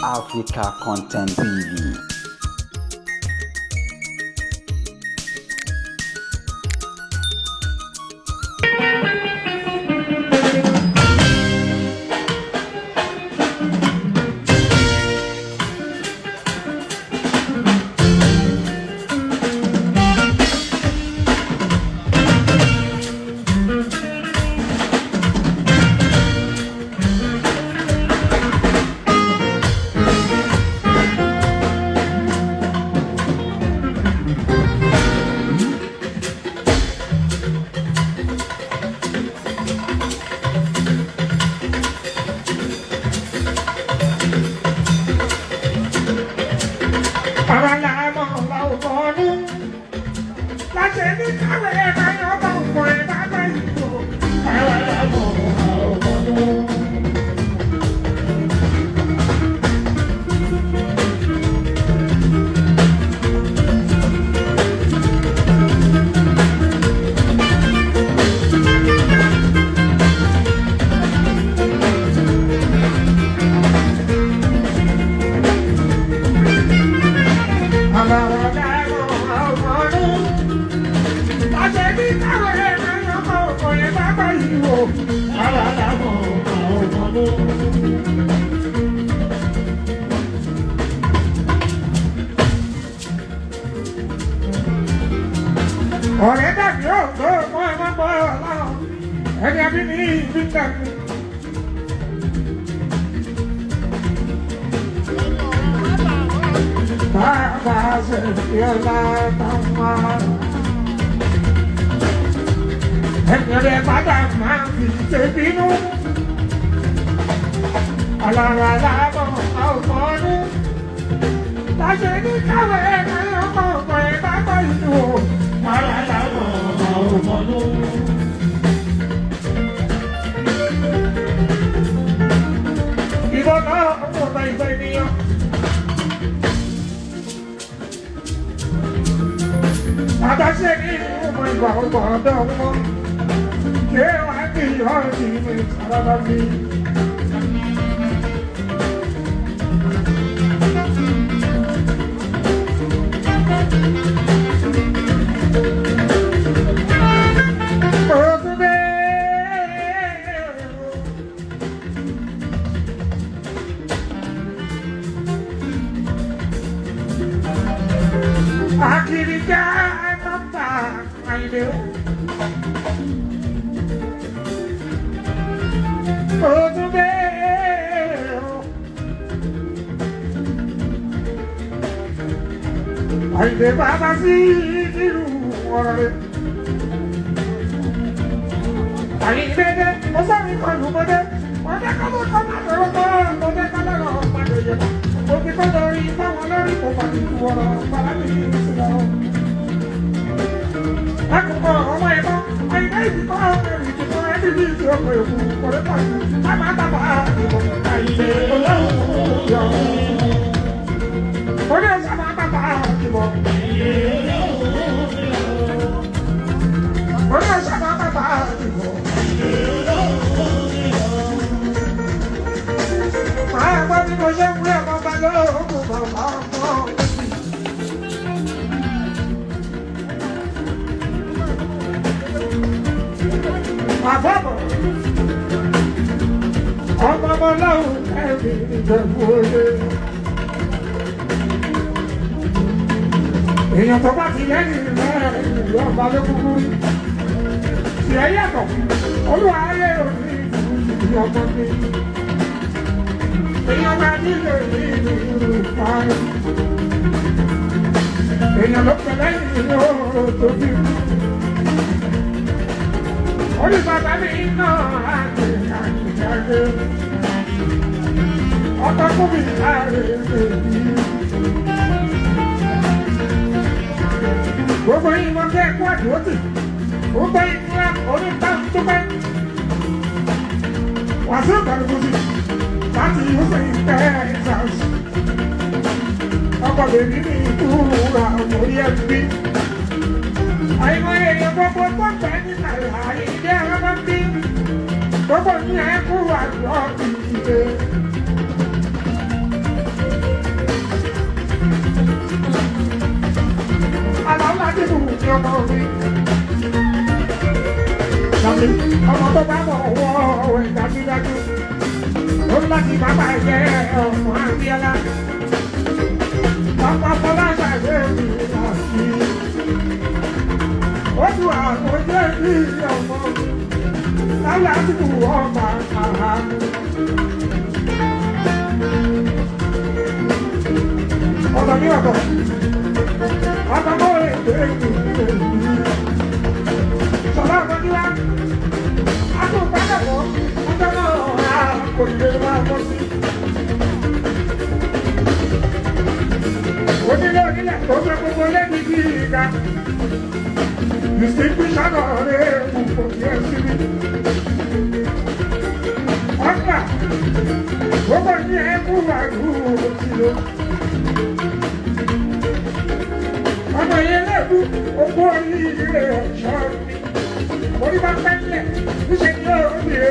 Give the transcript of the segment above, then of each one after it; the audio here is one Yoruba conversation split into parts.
Africa Content TV. Ọ̀rẹ́ dàbí ọ̀gbọ́ ọmọ ẹ̀ máa ń bọ́ ọ̀la ẹni àbí ní ìbí dàbí. Bàbá ṣe fi ọlá táwọn. Ẹni rẹ̀ padà máa fi ṣe bínú. Alára lábọ̀ ọ̀gbọ́n. Láṣẹ ní káwé ẹ̀ máa ń kọ́ ọ̀gbọ́n ẹ̀ bá gbọ́ ìlú o. Ìbọn náà ọmọ ọba ìgbà ènìyàn. Àdáṣe ní ọmọ ìgbà ọgbà ọ̀dọ́ ọmọ. Ṣé wàá ní ìhọ́ọ̀dì ní ìsárábá mi? Akirika nọ́mbà àìlè. Ogun bẹ́ẹ̀ o. Àìlè bàbá sí ìlú ọ̀rọ̀ rẹ̀. Àìlè dé, mo sáré kọlu mọ́dé. Mọ́dé kọ́lọ́ kọ́ máa lọ́rọ́ kọ́, mọ́dé kọ́lọ́ lọ́ọ́ máa lè yẹ. Òbí kọ́ lórí báwọn lórí kò pàdé ọ̀rọ̀ bàbá mi sílẹ̀. Akụkọ ọmọ ẹ̀kọ́, àyìnbá ìdìbò ọmọ ìdìbò ẹbí bí ìdí ọkọ̀ èkó kọ̀rẹ́ pàdé, a máa dábà ìbò àìlè olóhùn yọ. Orí ẹ̀sán máa dábà ìbò. Orí ẹ̀sán máa dábà ìbò. Máa gbọ́ bí mo ṣe ń wí ọmọ bá lóògùn bàbá ọmọ. Àbọ̀bọ̀ ọmọ ọmọ ọlọ́run ẹ̀mí ìjẹ̀bú oyè. Èèyàn tó bá ti lẹ́yìn rẹ̀ ìlú ọba ló kúkú rí. Tiẹ̀ yàtọ̀, olúwa ayé òní ìlú ọmọ mi. Èèyàn máa nílò ìlú ìparí. Èèyàn ló pẹ̀ lẹ́yìn ìlú tó bí kú. Orí bàbá mi náà àgbè àgbè. Ọkọ fún mi láàrin bèbí. Gbogbo yín mo kẹ́ ẹ̀kú àdúrótì. Gbogbo yín ní onítàntúpẹ́. Wàsíù Kàlùkùsì láti Houston, Texas. Ọkọ bèbí mi ìtura orí ẹbí. Àìmọye èèyàn gbogbo tó pẹ́ nígbà àìdí ẹ̀rọ bá ń bí. Gbogbo ní ẹ̀kú àjọ ìdílé. Ọmọ tó bá mọ̀ wọ́ ẹ̀ dájúdájú. Ó láti bàbá ẹ̀jẹ̀ ọmọ Abíọ́lá. Ọmọ Fọláṣadé mi àti. Ó dùn àkójẹ́ bí ọmọ. Lálàtúkù ọba àhàmù. Ọ̀dọ̀ mi ọ̀dọ̀. Ọba mọ́ èdè èdè. Sọlá ọ̀dọ́dúnwá. A tún padà bọ̀. Ọjọ́ náà kò lè máa bọ́ sí. Onílé onílẹ̀ tó fẹ́ gbogbo lẹ́bi bí ìga. Distinguished ọ̀rẹ́ kò kí ẹ sí mi. Ọ̀gá gbogbo ní ẹkú àdúró ti lọ. Ọmọ yẹn lẹ́kú ogún oríire ẹ̀ṣọ́ mi. Orí bá pẹ́ nílẹ̀ níṣẹ́ ni ó rí e.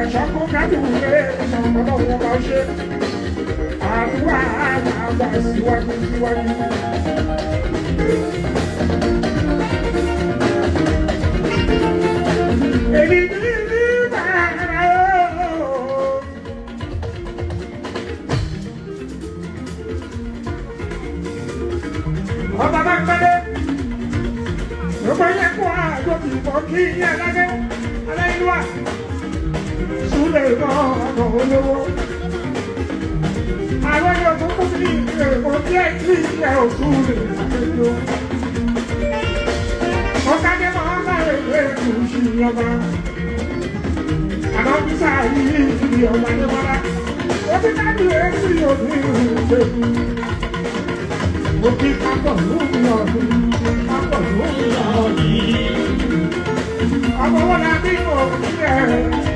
Ẹ̀ṣọ́ kó kádùn lé ẹ̀ṣọ́ ọlọ́run ọba ṣe. Àdúrà àgbà síwájú síwájú. Èmi ní ní bàrà ooo. Ọba bá ń pẹ́lẹ́. Gbogbo yẹn kó àjọ kì í mọ kí yẹn lábẹ́ aláìlúwà. Súlẹ̀ náà ọ̀nà olówó. Àwọn yóò tún kú sí èkó kí ẹ kí ẹ ò tún lè ṣàkóso. Ọ̀kadì máa ń bá èdè kù sí ọba. Àná bí sáà yìí ìdí ọba ní wọ́lá. Ó ti dájú èsì òní ìṣègùn. Mo kí kápọ̀ lórí ọdún, kápọ̀ lórí ọdún. Ọmọ wọn la bí mo kí ẹ,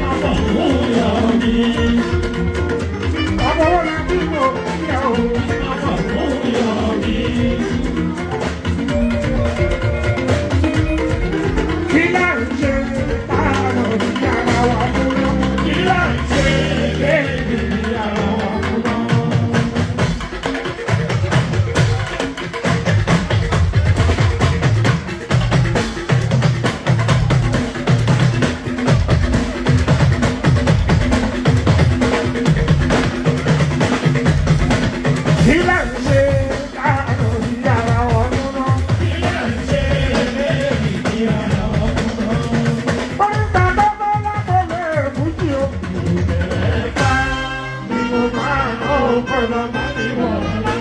kápọ̀ lórí ọdún. Ọmọ wọn la bí mo kí ẹ o, kápọ̀ lórí ọdún. Kí là ń ṣe táàrọ̀ ní ara wa kúrò? Kí là ń ṣe léèdì ní ara wa kúrò? Kí là ń ṣe táàrọ̀ ní ara wa kúrò? Kí là ń ṣe léèdì ní ara wa kúrò? Oríta bàbá lábọ̀lẹ̀ èbújì o. Ìbẹ̀rẹ̀ bí mo máa ń kọ́ lọ bá mi wọ̀ ọ́.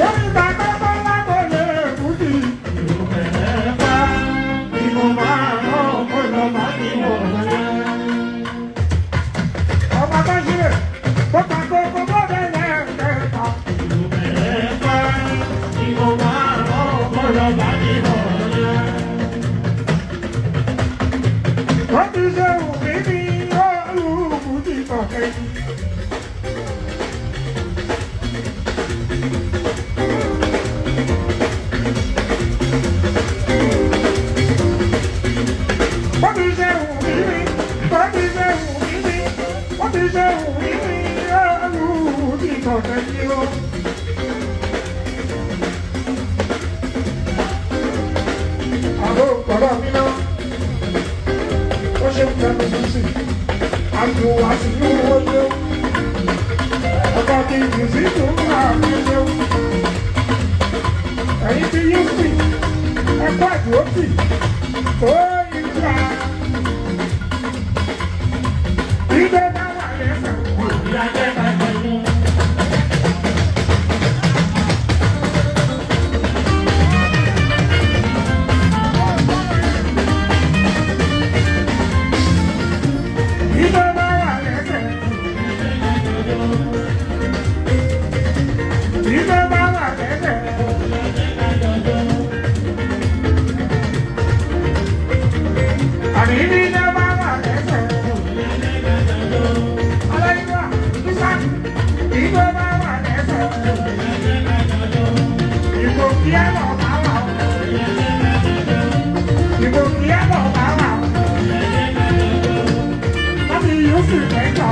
Oríta bàbá lábọ̀lẹ̀ èbújì. Ìbẹ̀rẹ̀ bí mo máa ń kọ́ lọ bá mi wọ̀ ọ́. Ọba bá ṣe bọ́tà gbogbo bọ́dẹ̀ lẹ́ẹ̀kẹta. Wọ́n ti ṣe òbí ní olùkú ti kọ̀kẹ́. Wọ́n ti ṣe òbí ní, wọ́n ti ṣe òbí ní, wọ́n ti ṣe òbí ní olùkú ti kọ̀kẹ́ ní o. Àbó ọ̀rọ̀ mi náà, ó ṣe ń tẹnu sísì, àjò àṣìlú ojú, ọkọ̀ ti jù sí tún àmì ṣeun. Ẹ̀yin ti yí sí, ẹ̀kọ́ àdúrótì, tó ìtura. Ìgbẹ́ bá wà lẹ́sẹ̀, ìyá jẹ́ bàjẹ́ mú. Ìgbẹ́ bá wà lẹ́sẹ̀. Ìgbẹ́ bá wà lẹ́sẹ̀. Àní ìgbẹ́ bá wà lẹ́sẹ̀. Aláìwá, ìsá, ìgbẹ́ bá wà lẹ́sẹ̀. Ìgò kí á lọ bá wà. Ìgò kí á lọ bá wà. Láti yóò sì mẹ́ta.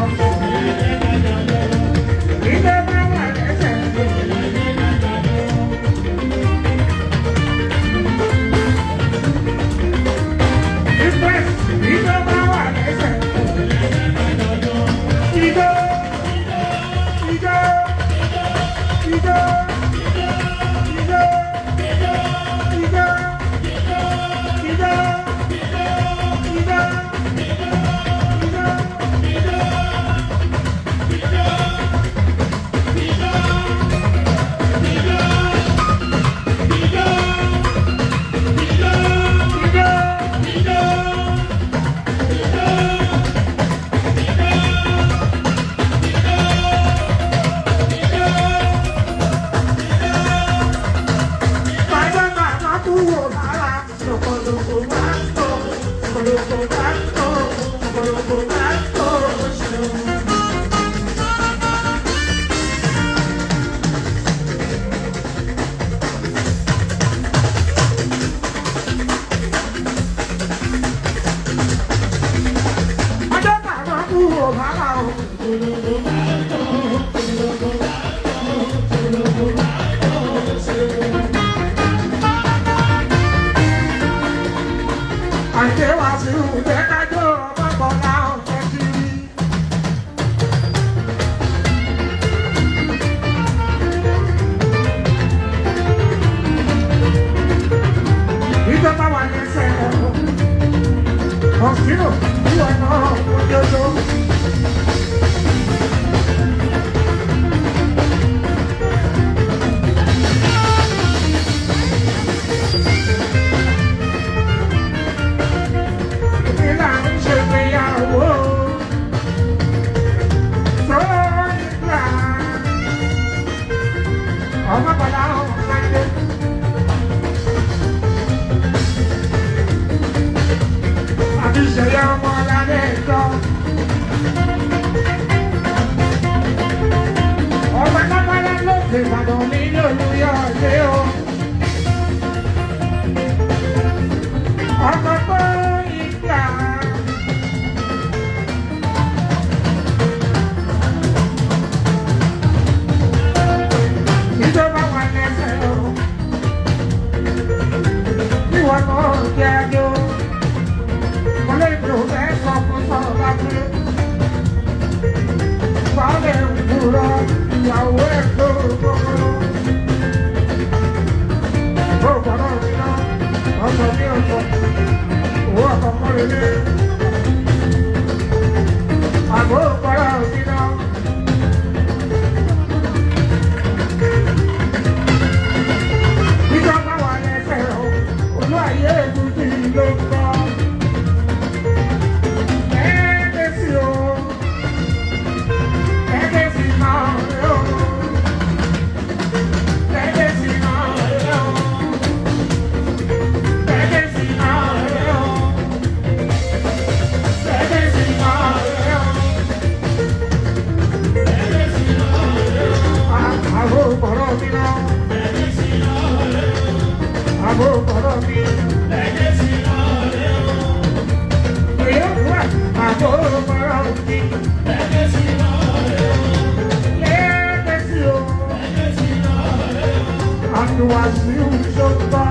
Òkè Ìbàdàn nílé Olúyọ̀lé o. Ọkọ̀ tó ìgbà. Ìjọba wà lẹ́sẹ̀ o. Ìwọ náà jẹ́ àjò. Olóyìnbó fẹ́ sọ fún sọ̀rọ̀ lábúlé. Baálé ń kúrọ̀ ìyàwó ẹ̀ tó gbogbo. Ó gbọ́dọ̀ mi náà, ọkọ̀ mi ọkọ̀, owó ọkọ̀ mọ́lẹ̀. Àgbo gbọ́dọ̀ mi náà. Ìjọba wà lẹ́sẹ̀ o, olú ayé èkútì ló ń bọ̀. Ẹ̀ẹ́dẹ́sì o, ẹ̀ẹ́dẹ́sì náà rẹ̀ o, ẹ̀ẹ́dẹ́sì náà rẹ̀ o, ẹ̀ẹ́dẹ́sì náà rẹ̀ o, ẹ̀ẹ́dẹ́sì náà rẹ̀ o. Àbò gbọ́dọ̀ mi náà, àbò gbọ́dọ̀ mi. Àbò gbọ́dọ̀ mi. Lẹ́ẹ̀dẹ́sì o. Àdùwàsíù ṣọ́gbà.